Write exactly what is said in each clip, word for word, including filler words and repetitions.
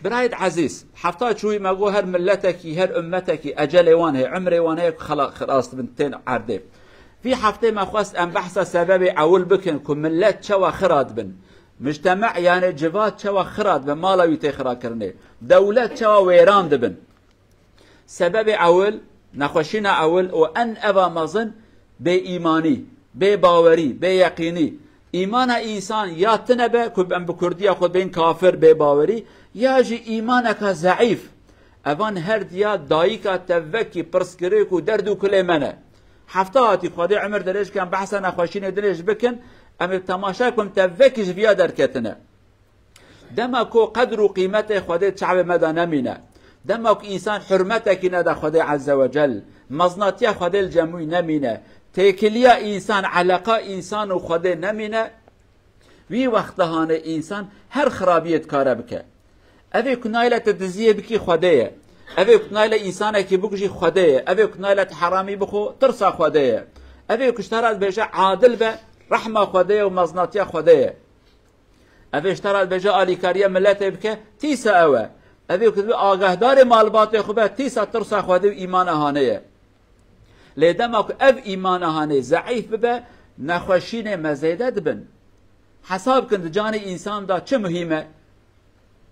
Birayê ezîz, hefta çûyî me got her miletekî, her ummetekî ecelê wan heye, umrê wan heye ku xela-, xilas dibin tên erdê. Vî heftê me xwest em behsa sebebê ewil bikin ku milet çawa xira dibin. Micteme, yani civat çawa xira dibin, mala wî tê xirakirinê. Dewlet çawa wêran dibin. Sebebê ewil, nexweşîna ewil û en eva mezin bêîmanî, bêbawerî, bêyeqînî. Îmana însan ya tine be ku em bi kurdiya xwe bên kafir, bêbawerî, ya jî îmaneka zeîf. Evan her diya dayika tevvekî pirsgirêk û derd û kulê me ne. Hefta hatî Xwedê emir dirêj ke em behsa nexweşînê dinê jî bikin, em ê temaşe bikin tevvekî ji viya derketine. Dema ku qedr û qîmetê Xwedê çavê me de nemîne, dema ku însan hurmetekî neda Xwedê Azze ve Cel, meznatiya Xwedê li cem wî nemîne, têkiliya însan, eleqa însan û Xwedê nemîne, wî wexta hanê însan her xirabiyê dikare bike. Evê ku nayle tu diziyê bikî Xwedê ye. Evê ku nayle însanekî bikujî Xwedê ye. Evê ku nayle tu heramî bixwe tirsa Xwedê ye. Evê ku ji te re dibêje adil be, rehma Xwedê ye û meznatiya Xwedê ye. Evê ji te re dibêje alîkariya miletê bike, tîsa ew e. Evê ku dibe agahdarê malbatê xwe be, tîsa tirsa Xwedê û îmana hanê ye. Lê dema ku ev îmana hanê zeîf bibe, nexweşînê me zêde dibin. Hesab kin di canê însan de çi muhîm e?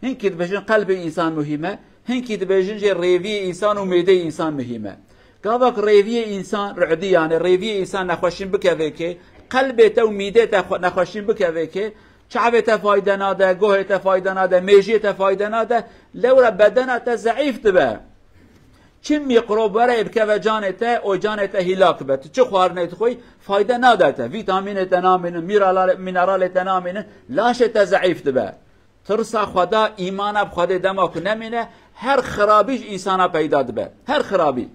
Hinkî dibêjin qelbê însan muhîm e, hinkî dibêjin jê rêviyê însan û mêdeyê însan muhîm e. Gava ku rêviyê însan, rûdî yani rêviyê însan nexweşîn bikeve kê, qelbê te û mîdê te xwe-, nexweşîn bikeve kê, çavê te fayde nade, gohê te fayde nade, mêjiyê te fayde nade, lewra bedena te zeîf dibe. Çi mîqrob were ê bikeve canê te, o canê te hîlak be. Tu çi xwarinê dixwî, fayde nade te. Vîtamînê te namînin, mîrala-, mîneralê te namînin, laşê te zeîf dibe. Tirsa Xweda, îmana bi Xwedê dema ku nemîne, her xirabî ji însana peyda dibe. Her xirabî.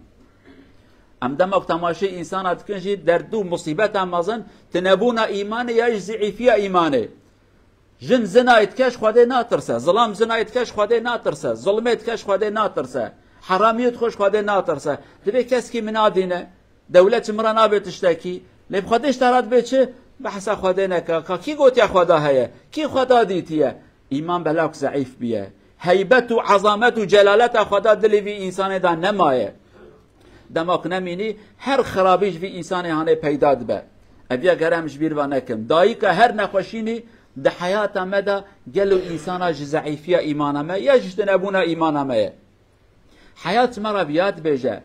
Em dema ku temaşê însana dikin jî, derd û musîbeta mezin, tinebûna îmanê ya ji zîîfiya îmanê. Jin zinayê dike ji Xwedê natirse, zilam zinayê dike ji Xwedê natirse, zilmê dike ji Xwedê natirse, heramiyê dixwe ji Xwedê natirse. Divê keskî min nadîne, dewlet ji min re nabe tiştekî, lê bi Xwedê ji te re dibe çi? Behsa Xwedê neke, ka kî gotiye Xweda heye? Kî Xweda dîtiye? Îman belav zeîf biye. Heybet û ezamet û celaleta Xweda dilê vî însanê de nemaye. Dema ku nemînî, her xirabî ji vî însanê hanê peyda dibe. Ev ya gere em ji bîr ve nekin. Dayika her nexweşînî di heyata me de gelo însana ji zeîfiya îmana me ya ji tinebûna îmana me ye. Heyat ji me re viya dibêje.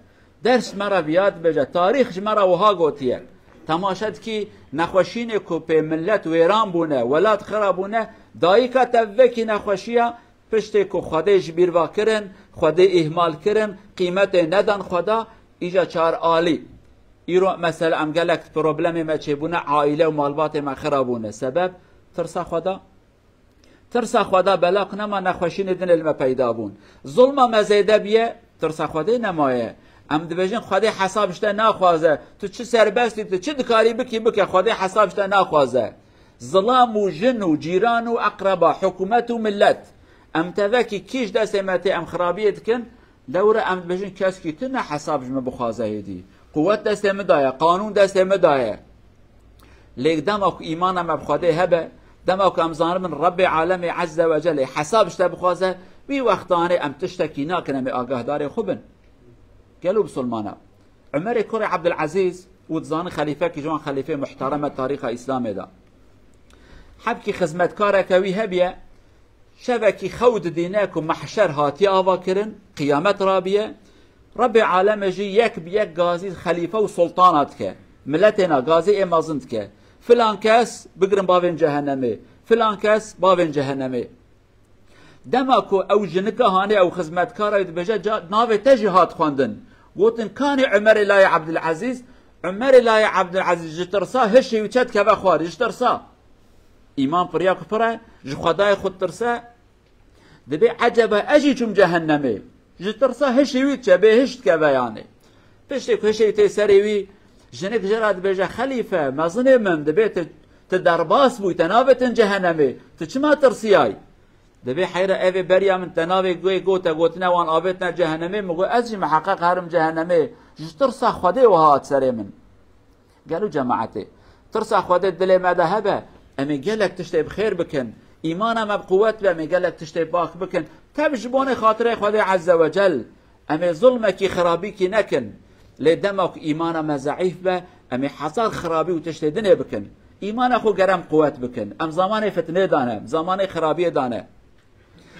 Ders ji me re viya dibêje. Tarîx ji me re wiha gotiye. Temaşe dikî nexweşînê ku pê milet wêran bûne, welat xira bûne, dayika tevvekî nexweşiya Piştê ku Xwedê ji bîr va kirin, Xwedê îhmal kirin, qîmetê nedan Xweda, îja çar alî. Îro mesela em gelek problemê me çêbûne, aîle û malbatê me xira bûne. Sebeb? Tirsa Xweda. Tirsa Xweda bela ku nema nexweşînê dinê li me peyda bûn. Zulma me zêde biye, tirsa Xwedê nemaye. Em dibêjin Xwedê hesab ji te naxwaze. Tu çi serbest î, tu çi dikarî bikî bike, Xwedê hesab ji te naxwaze. Zilam û jin û cîran û eqreba, hikûmet û milet. Em tevekî kî ji destê me tê em xirabiyê dikin, lewre em dibêjin keskî tune hesab ji min bixwaze hêdî. Quwet destê min de ye, qanûn destê min de ye. Lê dema ku îmana me bi Xwedê hebe, dema ku em zanibin Rebbê alemê Ezze ve Celê hesab ji te bixwaze, wî wextanê em tiştekî nakin, em ê agahdarê xwe bin. Gelo bisilmana. Umerê kurê Ebdulezîz, û dizanin xelîfekî ji wan xelîfê muhterem e tarîxa Îslamê de. Hebkî xizmetkareke wî hebiye, şevekî xew didîne ku mehşer hatiye ava kirin, qiyamet rabiye. Rebbê alemê jî yek bi yek gazî xelîfe û sultana dike. Miletê na gazî ê mezin dike. Filan kes bigirin bavên cehennemê. Filan kes bavên cehennemê. Dema ku ew jinika hanê ew xizmetkara wî dibêje, ca navê te jî hat xwendin. Gotin, kanî Umerê layê Ebdulezîz? Umerê layê Ebdulezîz ji tirsa hişê wî çe dikeve xwarê, ji tirsa. Îman piriya ku pir e, ji Xwedayê xwe ditirse, dibê ecebe ez jî çûm cehennemê. Ji tirsa hişê wî diçe, bêhiş dikeve yanê. Piştê ku hişê wî tê serê wî, jinik ji re dibêje, xelîfe, mezinê min, dibê tu, tu derbas bûyî, te navetin cehennemê. Tu çima tirsiyayî? Dibê heyre evê beriya min te navê guhê gote gotine wan avêtine cehennemê, min got ez jî miheqeq herim cehennemê. Ji tirsa Xwedê wiha hat serê min. Gelo cemaetê, tirsa Xwedê dilê me de hebe, em ê gelek tiştê bi xêr bikin. Îmana me bi quwet be, em ê gelek tiştê pak bikin. Tev ji bonê xatirê Xwedê Ezze ve Cel. Em ê zulmekî, xirabîkî nekin. Lê dema ku îmana me zeîf be, em ê hezar xirabî û tiştê dinê bikin. Îmana xwe gerem quwet bikin. Em zamanê fitnê dane, em zamanê xirabiyê dane.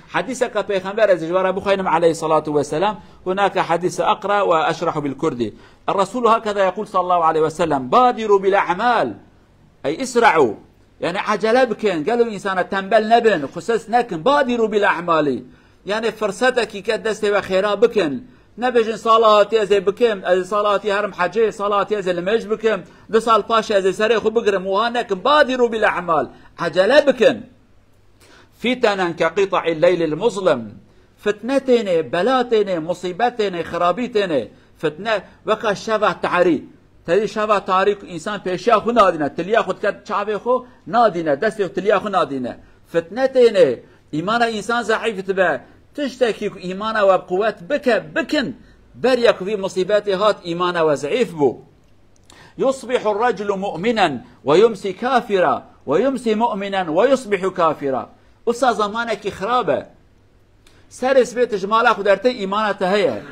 Hedîseke Pêxember ez ji we re bixwînim aleyhissalatu vesselam. Hunake hadîse aqra ve eşrahu bil kurdi. Resulü hakeza yekul sallallahu aleyhi ve sellem. Badiru bil a'mal. Ey isra'u. Yani acele bikin. Gelo insana tembel nebin. Xuses nekin. Badiru bil a'mali. Yani fırsetekî ke destê we xêra bikin. Nebêjin sala hatî ez ê bikim. Ez ê sala hatî herim hecê. Sala hatî ez ê limêj bikim. Du sal paşê ez ê serê xwe bigirim. Wiha nekin. Badiru bil a'mal. Acele bikin. Fitenen ke qita'il leylil muzlim. Fitne têne, bela têne, musîbet têne, xirabî têne. Fitne weka şeva tarî. Tevî şeva tarî ku însan pêşiya xwe nadîne, tiliya xwe dike çavê xwe nadîne, destê xwe tiliya xwe nadîne. Fitne têne, îmana însan zeîf dibe. Tiştekî ku îmana we bi quwet bike, bikin, beriya ku vî musîbetê hat, îmana we zeîf bû. Yusbihu reculu mu'minen ve yumsi kafira ve yumsi mu'minen ve yusbihu kafira. Usa zamanekî xirab e. Serê sibê tu ji mala xwe dertê îmana te heye.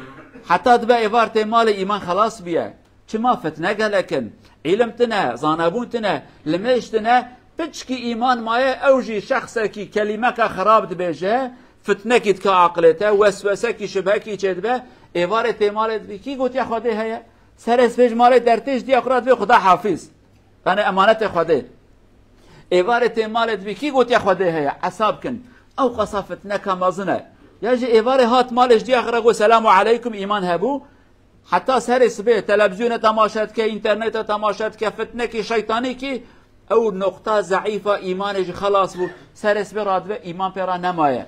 Heta dibe êvar tê malê îman xelas biye. Çima fitne gelek in. Îlim tine, zanebûn tine, limêj tine, piçkî îman maye ew jî şexsekî kelîmeka xirab dibêje, fitnekî dike aqilê te, weswesekî şibhekî çêdibe, êvarê tê malê dibî. Kî gotiye Xwedê heye? Serê sibê ji malê dertê ji diya xwe re dibê Xuda hafiz. Yanî emanetê Xwedê. Êvarê tê malê dibî, kî gotiye Xwedê heye? Hesab kin. Ew qasa fitneka mezin e. Ya jî êvarê hat malê ji diya xwe re got, selamu aleykum, îman hebû. Heta serê sibê televizyonê temaşe dike, înternete temaşe dike, fitnekî şeytanîkî, ew noqta zeîfa îmanê jî xelas bû. Serê sibê radibe, îman pê re nemaye.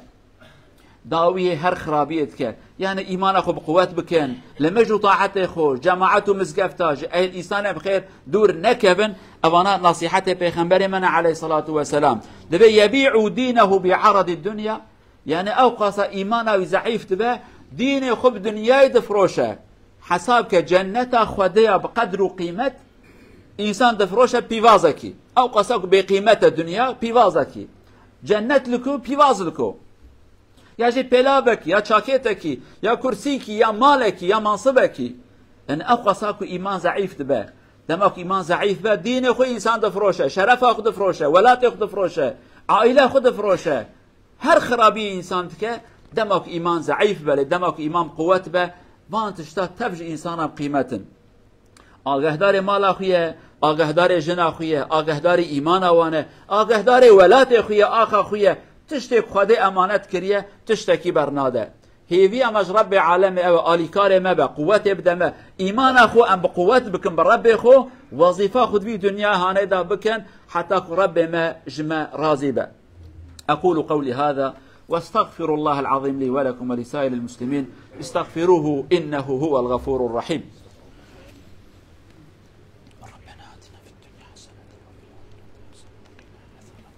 Dawiyê her xirabiyê dike. Yani îmana xwe bi quwet bikin. Li mij û taetê xwe, cemaet û mizgefta ji ehl îsanê bi xêr dûr nekevin. Evana nasîhetê Pêxemberê me ne aleyhissalatu vesselam. Divê yebî'u dînehu bi aradî dunya. Yani ew qasa îmana wî zeîf dibe, dînê xwe bi dinyayê difroşe. Hesab ke cenneta Xwedê ya bi qedr û qîmet, însan difroşe pîvazekî. Ew qasa ku bêqîmet e dinya, pîvazekî. Cennet li ku, pîvaz li ku. Ya jî pêlavekî, ya çakêtekî, ya kursîkî, ya malekî, ya mansibekî. Yani ew qasa ku îman zeîf dibe. Dema ku îman zeîf be, dînê xwe însan difroşe, şerefa xwe difroşe, welatê xwe difroşe, aîle xwe difroşe. Her xirabiyê însan dike, dema ku îman zeîf be, lê dema ku îman quwet be, van tişta tev ji însana bi qîmet in. Agehdarê mala xwe ye, agehdarê jina xwe ye, agehdarê îmana wan e, agehdarê welatê xwe ye, axa xwe ye. Tiştê ku Xwedê emanet kiriye, tiştekî bernade. Hêviya me ji Rebbê alemê ew e, alîkarê me be, quwetê bide me. Îmana xwe em bi quwet bikin bi Rebbê xwe, wezîfa xwe di vî dinya hanê de bikin, heta ku Rebbê me ji me razî be. أقول قولي هذا وأستغفر الله العظيم لي ولكم ولسائر المسلمين. استغفروه إنه هو الغفور الرحيم. ربنا آتنا في الدنيا حسنة وفي الآخرة حسنة وقنا عذاب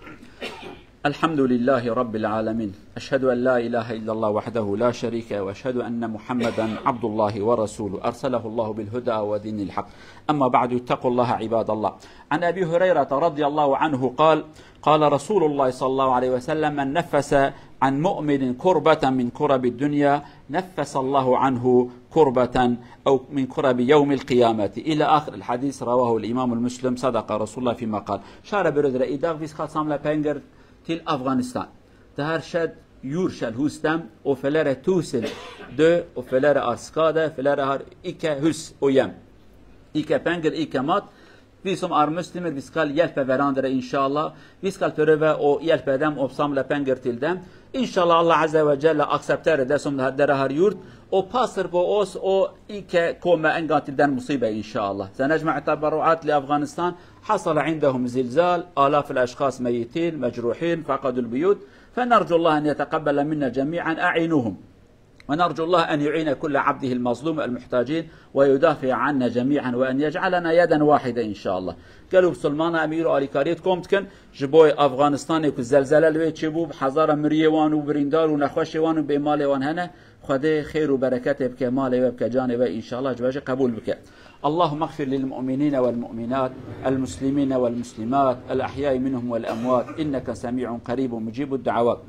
النار. الحمد لله رب العالمين. أشهد أن لا إله إلا الله وحده لا شريك له، وأشهد أن محمدا عبد الله ورسوله، أرسله الله بالهدى ودين الحق. أما بعد، اتقوا الله عباد الله. عن أبي هريرة رضي الله عنه قال: قال رسول الله صلى الله عليه وسلم: من نفس عن مؤمن كربة من كرب الدنيا نفس الله عنه كربة أو من كرب يوم القيامة إلى آخر الحديث، رواه الإمام مسلم، صدق رسول الله فيما قال. Şare biro dire îdaq vîst xal samle pengir til Afganistan. Te her şed yur şel hustem o felere tusil de o felere arskade felere har ike hus o yem. Ike pengir ike mat. Vîsom armistîmir vîskal yelpe verandire înşallah. Vîskal pereve o yelpe dem o samle pengir til dem. Înşallah Allah Azze ve Celle akseptere desom dere har yurt. O pasir po os o ike kome engan til den musibe înşallah. Zenecme teberruat li Afganistan. حصل عندهم زلزال، آلاف الأشخاص ميتين، مجروحين، فقدوا البيوت، فنرجو الله أن يتقبل منا جميعا، أعينوهم. ونرجو الله أن يعين كل عبده المظلوم المحتاجين ويدافع عنا جميعا وأن يجعلنا يدا واحدة إن شاء الله. Gelo Musulmana em îro alîkariyê kom dikin, ji bo Afganistanê ku zelzele li wê çêbû, bi hezara miriyê wan û birîndar û nexweşê wan û bêmalê wan hene, Xwedê xêr û bereketê bike, malê we bike, canê we înşallah ji we jî qebûl bike. اللهم اغفر للمؤمنين والمؤمنات، المسلمين والمسلمات، الأحياء منهم والأموات، إنك سميع قريب مجيب الدعوات.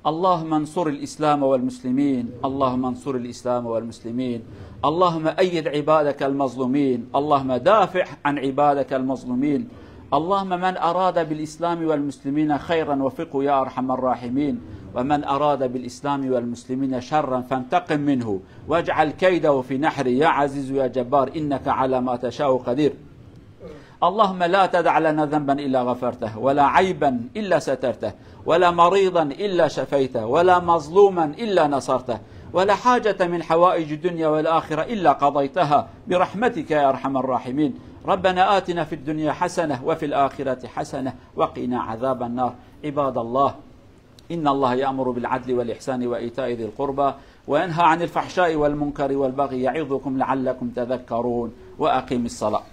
اللهم انصر الإسلام والمسلمين، اللهم انصر الإسلام والمسلمين، اللهم أيد عبادك المظلومين، اللهم دافع عن عبادك المظلومين. اللهم من أراد بالإسلام والمسلمين خيرا وفقه يا أرحم الراحمين، ومن أراد بالإسلام والمسلمين شرا فانتقم منه واجعل كيده في نحره يا عزيز يا جبار، إنك على ما تشاء قدير. اللهم لا تدع لنا ذنبا إلا غفرته، ولا عيبا إلا سترته، ولا مريضا إلا شفيته، ولا مظلوما إلا نصرته، ولا حاجة من حوائج الدنيا والآخرة إلا قضيتها برحمتك يا أرحم الراحمين. ربنا آتنا في الدنيا حسنة وفي الآخرة حسنة وقنا عذاب النار. عباد الله، إن الله يأمر بالعدل والإحسان وإيتاء ذي القربى وينهى عن الفحشاء والمنكر والبغي يعظكم لعلكم تذكرون. وأقم الصلاة.